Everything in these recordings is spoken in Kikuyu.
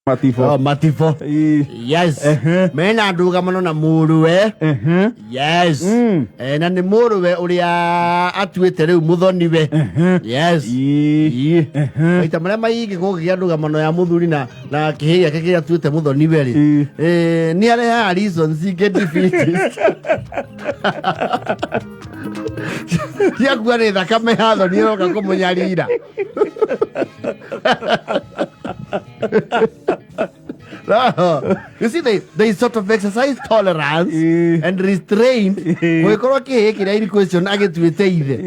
Matibo. Oh, Matibo. Yes. Mena ndũgamano na mũrũwe. Yes. Na nĩ mũrũwe ũrĩa atuĩte rĩu mũthoniwe. Yes. Ii. Maita marĩa maingĩ kũngĩgĩa ndũgamano ya mũthuri na kĩhĩ gĩake kĩrĩa atuĩte mũthoniwe rĩ, nĩ arehaga reasons ingĩ defeatist ciakua nĩ thakame ya thoni ĩroka kũmũnyarira. No. You see, they sort of exercise tolerance and restraint. Gũgĩkorwo kĩhĩ kĩrĩa in question agĩtuĩte ithe.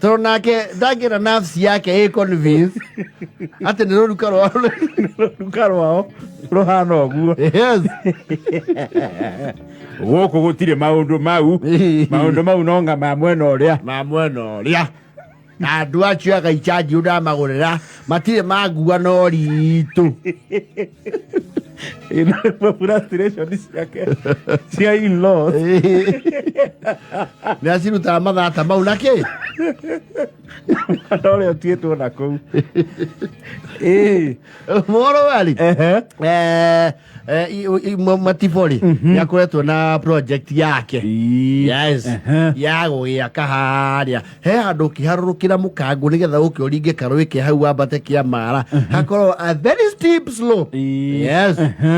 Tondũ nake ndangĩra nafsi yake ĩ convince atĩ nĩ rũruka rwao. Rũruka rwao rũhana ũguo. Yes. Gũkũ gũtirĩ maũndũ mau. Maũndũ mau no nga ma mwena ũrĩa. Ma mwena ũrĩa. Na andũ acio agaichanji ndamagũrĩra matirĩ mangua no ritũ. Ĩno nĩguo frustration ciake cia in-laws. Nĩ acirutaga mathata mau na kĩ? Na ũrĩa ũtuĩtwo na kũu. Ĩĩ. Mũhoro warĩ. Matibori nĩ akoretwo na project yake. Yes. Ya gũgĩaka harĩa he handũ ũkĩharũrũkĩra mũkango nĩgetha ũke ũringe karũĩ ke hau wambate kĩa mara hakorwo a very steep slope. Yes.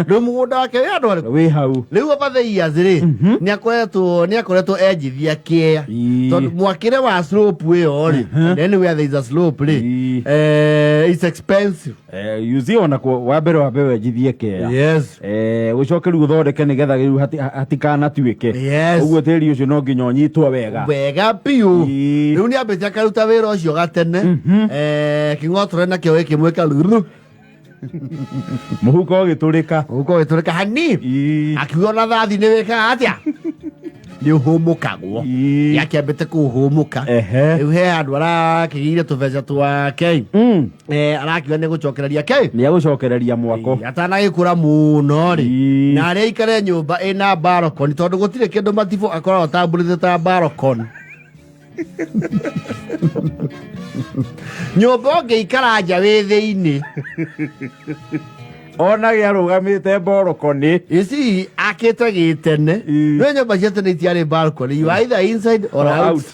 Rĩu mũgũnda wake wĩ handũ harĩkũ? Wĩ hau. Rĩu over the years rĩ, nĩ akoretwo enjithia kĩa tondũ mwakĩre wa slope ĩyo rĩ, and anywhere there is a slope rĩ, it's expensive. You see, ona kuo wa mbere wenjithie kea. Ũcoke rĩu ũthondeke nĩgetha rĩu hatikanatuĩke. Ũguo tĩri ũcio no nginya ũnyitwo wega. Wega biũ. Rĩu nĩ ambĩte akaruta wĩra ũcio gatene. Kĩng'otore nakĩo gĩkĩmwĩka ruru. Mũhuko ũgĩtũrĩka. Mũhuko ũgĩtũrĩka hani. Akiuga ona thathi nĩ wĩkaga atĩa, nĩ ũhũmũkagwo. Yakĩambĩte kũhũmũka. Rĩu he handũ arakĩgĩire tũbeca twake. Arakiuga nĩ gũcokereria ke. Nĩ agũcokereria mwako. Atanagĩkũra mũno rĩ, na arĩa aikare nyũmba ĩna balcony, tondũ gũtirĩ kĩndũ Matibũ akoragwo tambũrĩte ta balcony. Nyũmba ũngĩikara nja wĩ thĩinĩ. Ona gĩarũgamĩte mborokoni. Ici akĩte gĩtene. Nĩ nyũmba cia tene itiarĩ balcony, you are either inside or Or out. Out.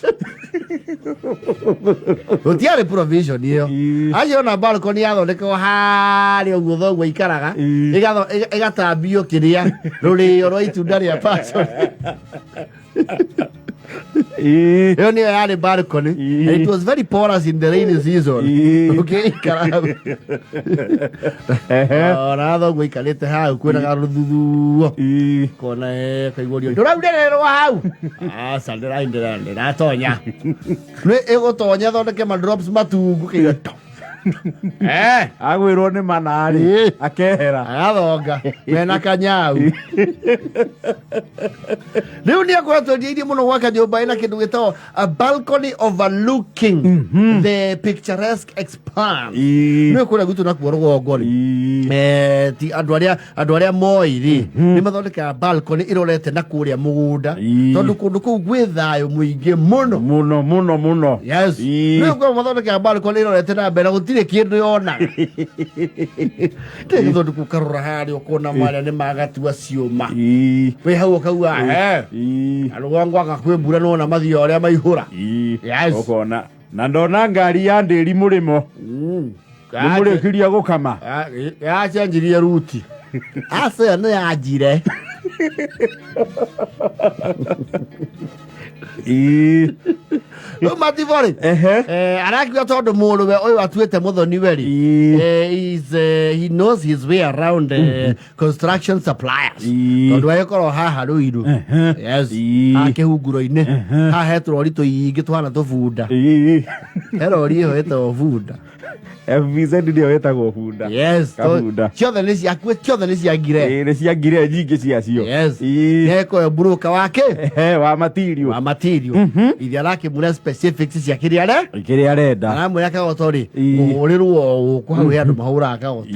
Gũtiarĩ provision ĩyo. Acio ona balcony yathondekagwo harĩa ũguo thoguo aikaraga, ĩgatambio kĩrĩa rũrĩo rwa itunda rĩa passion. Ĩyo nĩyo yarĩ balcony. And it was very porous in the rainy season. Ũngĩikara hau ona thoguo aikarĩte hau kwĩna garũthuthuo kona kaigurio ndũraurĩrĩrwo hau. Aca, ndĩratonya nĩ ĩgũtonya thondeke ma drops matungu kĩiga to. Agwĩrwo nĩ manarĩ akehera. Agathonga mena kanyau. Rĩu nĩ akoretwo endieirie mũno gwaka nyũmba ĩna kĩndũ gĩtagwo a balcony overlooking the picturesque expanse. Nĩ kũrĩa gwitũ nakuo rũgongo rĩ, ti andũ arĩa moĩ rĩ, nĩ mathondekaga balcony ĩrorete na kũrĩa mũgũnda, tondũ kũndũ kũu gwĩ thayũ mũingĩ mũno. Mũno mũno mũno. Yes. Nĩ ũkorwo mathondekaga balcony ĩrorete na mbere, gũtirĩ kĩndũ yonaga. Tondũ ũkarora harĩa ũkona marĩa nĩ magatua ciũma. Wĩ hau ũkauga he na rũgongo anga kwĩ mbura nĩwona mathio ũrĩa maihũra. Yes. Ũkona na ndona ngari ya ndĩri mũrĩmo nĩ mũrĩkirie gũkama. Yacenjirie ruti aca ĩyo nĩ yanjire. Rĩu Matibori arakiuga tondũ mũrũwe ũyũ atuĩte mũthoniwe rĩ, he knows his way around construction suppliers, tondũ agĩkorwo haha Rũirũ, yes, haha kĩhunguro-inĩ haha he tũrori tũingĩ tũhana tũbunda. He rori ĩyo ĩtagwo bunda. FVZ nĩyo ĩtagwo bunda. Yes. Kabunda. Ciothe nĩ ciakue, ciothe nĩ cia ngire. Ĩĩ, nĩ cia ngire nyingĩ ciacio. Yes. Nĩekoyo broker wake. Wa material. Wa material. Ithe arakĩmũra specifics cia kĩrĩa are kĩrĩa arenda. Aramwĩra kagoto rĩ, kũhũrĩrwo gũkũ hau he andũ mahũraga kagoto.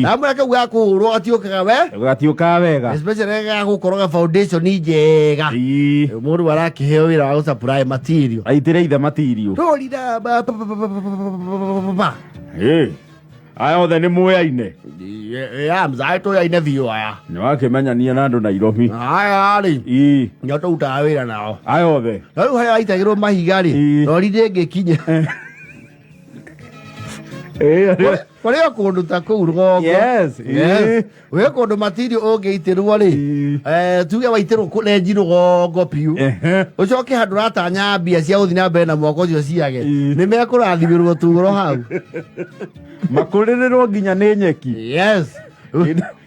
Aramwĩra kau ga kũhũrwo gatiũkaga we. Gatiũkaga wega. Especially ga gũkoroga foundation njega. Mũndũ arakĩheo wĩra wa gũsupply material. Aitĩre ithe material. Rori na ba ba ba ba ba ba ba ba. Aya othe nĩ mũyaine. Ya mzae tũyaine biũ aya. Nĩ wakĩmenyania na andũ Nairobi. Aya rĩ, nĩo tũrutaga wĩra nao. Aya othe. No rĩu harĩa waitagĩrwo mahiga rĩ, rori ndĩngĩkinya. Kũrĩ o kũndũ ta kũu rũgongo. Yes. Wĩ kũndũ matirio ũngĩitĩrwo rĩ, tuge waitĩrwo renji rũgongo biũ, ũcoke handũ ũratanya mbia cia gũthiĩ na mbere na mwaka ũcio ciage, nĩ mekũrathimĩrwo turo hau. Makũrĩrĩrwo nginya nĩ nyeki.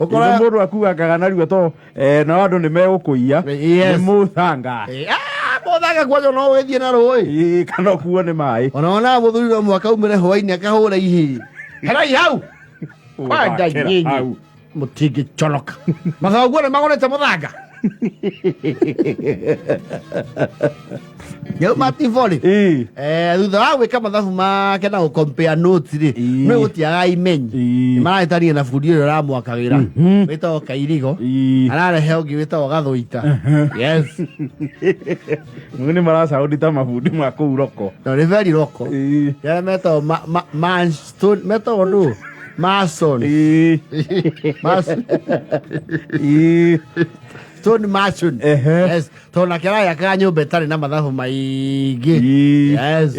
Ũkora Mũndũ akuangaga narua to nao andũ nĩ megũkũiya. Nĩ mũthanga. Mũthanga kwanja no ũgĩthiĩ na rũĩ. Kana ũkuo nĩ maĩ. Ona wonaga mũthuri no mũhaka aumĩre hwainĩ akahũra ihĩĩ. Herai hau. Kwanja Ũgakĩra nyinyi. hau. Mũtingĩconoka. Mathoguo nĩ magũrĩte mũthanga. Rĩu Matibo-rĩ, thutha wa gwĩka mathabu make na gũcompare notes rĩ, nĩ gũtiaga imenyi. Nĩmarahĩtania na bundi ũrĩa ũramwakagĩra wĩtagwo Kairigo, ararehe ũngĩ wĩtagwo Gathũita. Yes. Nĩ maracaũndi ta mabundi ma kũu roko. No nĩ very roko. Arĩa metagwo Manstone, metagwo ndũ? Mason. Mason. Stone Mason. Yes. Tondũ nake arayakaga nyũmba ĩtarĩ na mathabu maingĩ. Yes.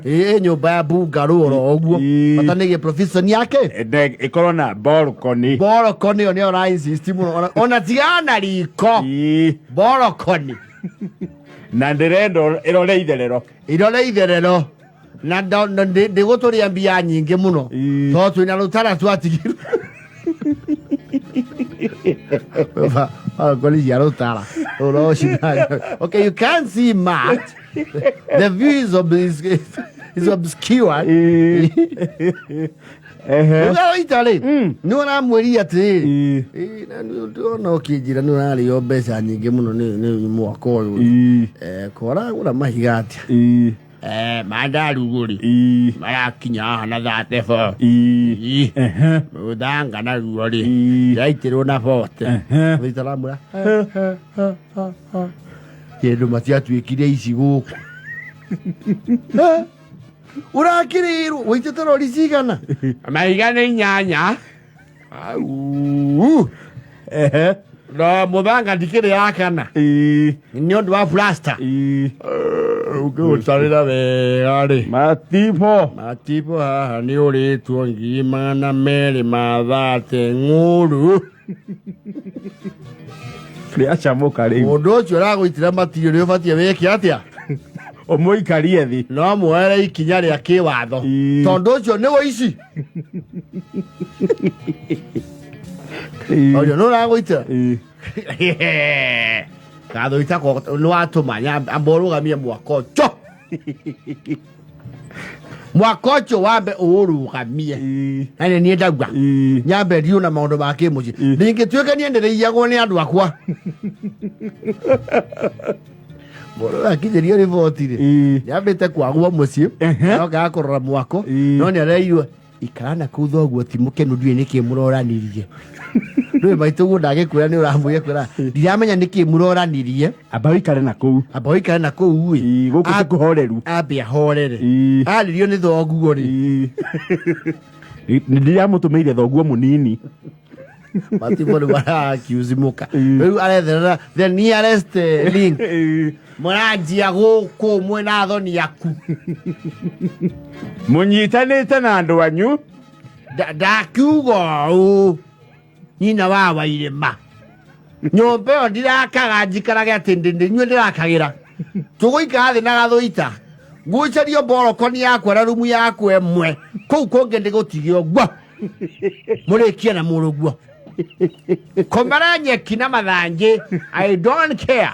Ĩ nyũmba ya bungalow oro ũguo. Bata nĩ provision yake. Ĩkorwo na balcony. Balcony ĩyo nĩyo ũra insist mũno. Ona tigana na riko. Balcony. Na ndĩrenda ĩrore itherero. Irore itherero. Na ndĩgũtũrĩa mbia nyingĩ mũno. Tondũ twĩna rũtara twatigirwo. Balcony cia rũtara. Okay, you can't see much. The view is obscured. Rĩu rĩ, nĩ ũramwĩria atĩrĩrĩ, na nĩ ndĩrona ũkĩnjĩra nĩ ũrarĩo mbeca nyingĩ mũno nĩ mwaka ũyũ. Ko ũragũra mahiga atĩa? Mandarugu rĩ, marakinya haha na 34. Mũthanga naruo rĩ, yaitĩrwo na 40. Thutha aramwĩra, kĩndũ matiatuĩkire ici gũkũ. Ũrakĩrĩrwo wĩitĩte rori cigana? Mahiga nĩ 8. Au. No mũthanga ndikĩrĩ ya kana. Nĩ ũndũ wa plaster. Ũngĩũtarĩra wega rĩ. Matibo. Matibo haha nĩ ũrĩtwo 230,000 ng'ũrũ. Rĩacamũka rĩu. Mũndũ ũcio ũragũitĩra matirio nĩ ũbatiĩ wĩke atĩa? Ũmũikarie thĩ. No muoere ikinya rĩa kĩwatho. Tondũ ũcio nĩ ũici. Orio nĩ ũragũitĩra? Gathũita nĩ watũma amba ũrũgamie mwaka ũcio. Mwaka ũcio wambe ũũrũgamie. Na nĩ niĩ ndauga. Nyambe ndiũ na maũndũ ma kĩmũciĩ. Ndingĩtuĩka niĩ ndĩrĩiyagwo nĩ andũ akwa. Mũndũ ũyũ akinyĩrio riboti rĩ, nĩambĩte kwagwo mũciĩ, arokaga kũrora mwako, no nĩ areirwo ikara na kũu thoguo ti mũkenu ndiũĩ nĩkĩ mũroranirie. Ndũĩ maitũ guo ndangĩkwĩra nĩ ũramwĩra kwĩra ndiramenya nĩkĩ mũroranirie. Amba ũikare na kũu. Amba ũikare na kũu ĩ. Gũkũ ti kũhoreru. Ambe ahorere. Arĩrio nĩ thoguo rĩ. Nĩ ndiramũtũmĩire thoguo mũnini. Matibo nĩ mara-accuse mũka. Rĩu aretherera the nearest link. Mũranjia gũkũ mwĩna thoni aku. Mũnyitanĩte na andũ anyu. Ndakiuga ũũ nyina wa Wairĩma. Nyũmba ĩyo ndirakaga njikarage atĩ inyuĩ ndĩrakagĩra. Tũgũikara thĩ na gathũita. Ngucerio mborokoni yakwa na rumu yakwa ĩmwe. Kũu kũngĩ ndĩgũtige ũguo. Mũrĩkie na mũrũguo. Komera nyeki na mathanjĩ. I don't care.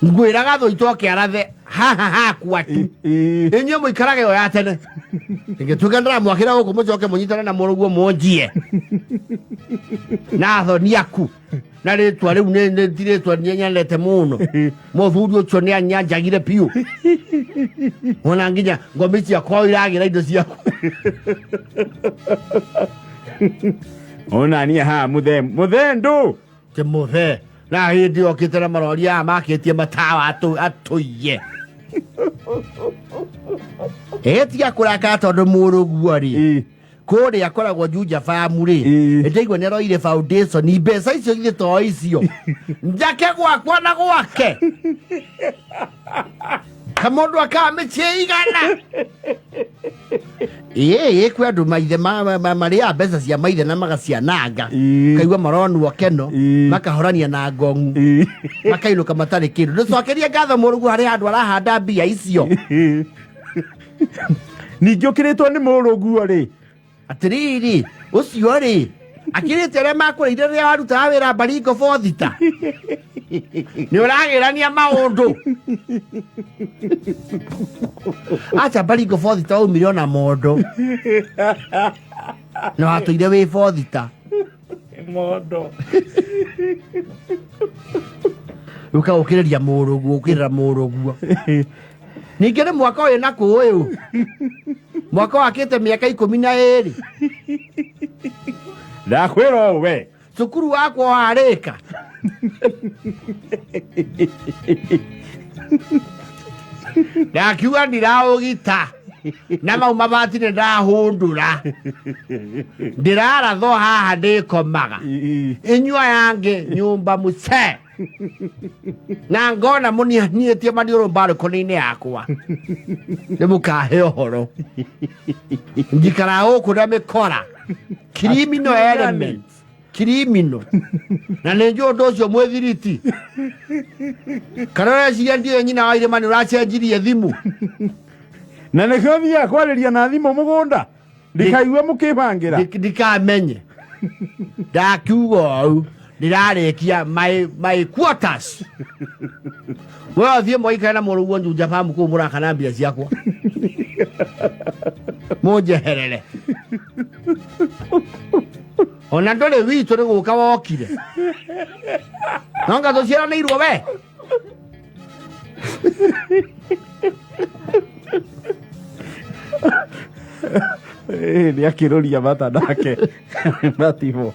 Ngwĩra gathũita oke arathe haha hakwa tu. Inyuĩ mũikarage ĩyo ya tene. Ingĩtuĩka ndĩramwakĩra gũkũ mũcoke mũnyitane na mũrũguo mũnjie. Na thoni aku. Na rĩtwa rĩu nĩ ti rĩtwa nyendete mũno. Mũthuri ũcio nĩ anyanjagire biũ. Ona nginya ngomi ciakwa iragĩra indo ciakwa. Ona niĩ haha mũthee mũthee ndũ. Ti mũthee. Na hĩndĩ okĩte na marori aya makĩtie matawa atũiye. Ĩtiga kũrakara tondũ mũrũguo rĩ kũrĩa akoragwo Juja Farm rĩ, ndaigua nĩ aroire foundation, mbeca icio githĩ to icio njake gwakwa na gwake kamũndũ akaga mĩciĩ igana. Ĩĩ, kwĩ andũ maithe marĩaga mbeca cia maithe na magaciananga, kaigua maronwo keno, makahorania na ngong'u, makainũka matarĩ kĩndũ. Ndũcokerie ngatho mũrũguo harĩ handũ arahanda mbia icio. Ningĩ ũkĩrĩtwo nĩ mũrũguo rĩ. Atĩrĩrĩ, ũcio rĩ akĩrĩte arĩa makũrĩire rĩrĩa warutaga wĩra Baringo Bothita, nĩ ũragĩrania maũndũ. Acha, Baringo Bothita waumire ona mondo na watũire wĩ Bothita. Mondo. Ũka ũkĩrĩria mũrũguo, ũkĩrĩra mũrũguo. Ningĩ nĩ mwaka ũyũ na kũ ũyũ mwaka wakĩte mĩaka 12. Ndakwĩra ũũ we. Cukuru wakwa warĩka. Ndakiuga ndiraũgita na mau mabati nĩ ndahũndũra, ndĩrarathwo haha ndĩkomaga. Inyua yangĩ nyũmba mũce na ngona mũnianĩtie maniũrũ mbarũkoni-inĩ yakwa, nĩ mũkahe ũhoro. Njikara gũkũ na mĩkora, criminal elements, criminal, na nĩ njũĩ ũndũ ũcio mwĩthiriti. Kana ũreciria ndiũĩ nyina wa irĩma nĩ ũracenjirie thimũ? Na nĩkĩo thiaga kwarĩria na thimũ mũgũnda ndikaigue mũkĩbangĩra. Ndikamenye. Ndakiuga ũũ, ndĩrarĩkia my quarters. We ũthiĩ mũikare na mũrũguo Njunja Farm kũu mũrakana mbia ciakwa, mũnjeherere. Ona ndũrĩ witũ, nĩ gũka wokire nonga tũciaranĩirwo we. Nĩ akĩrũria mata nake matibo.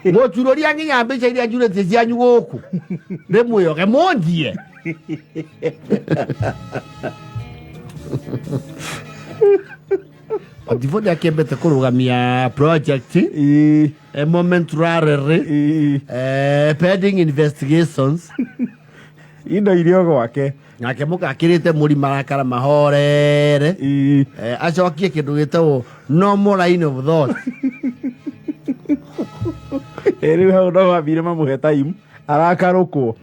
Mũcurũria nginya mbica iria njurĩtie cianyu gũkũ ndĩmwĩoge mũnjie. Matibo nĩ akĩambĩte kũrũgamia project momentarily, pending investigations. Indo irio gwake. Nake mũkakĩrĩte mũri marakara mahorere. Acokie kĩndũ gĩtagwo normal line of thought. Rĩu hau no mambire mamũhe time arakarũkwo.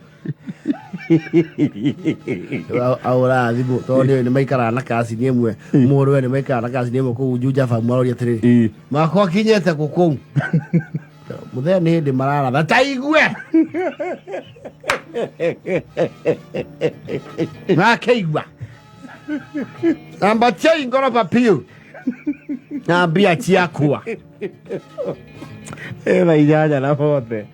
Ahũraga thimũ tondũ nĩ maikaraga na kacini ĩmwe, mũrũwe nĩ maikaraga na kacini ĩmwe kũu Juja Farm. Aroria atĩrĩrĩ, mwaka ũkinyĩte kũ kũu mũthenya? Nĩ hĩndĩ mararatha ta igue makeigua ambatiai ngoroba piũ na mbia ciakwa. Thaa 8 na bote.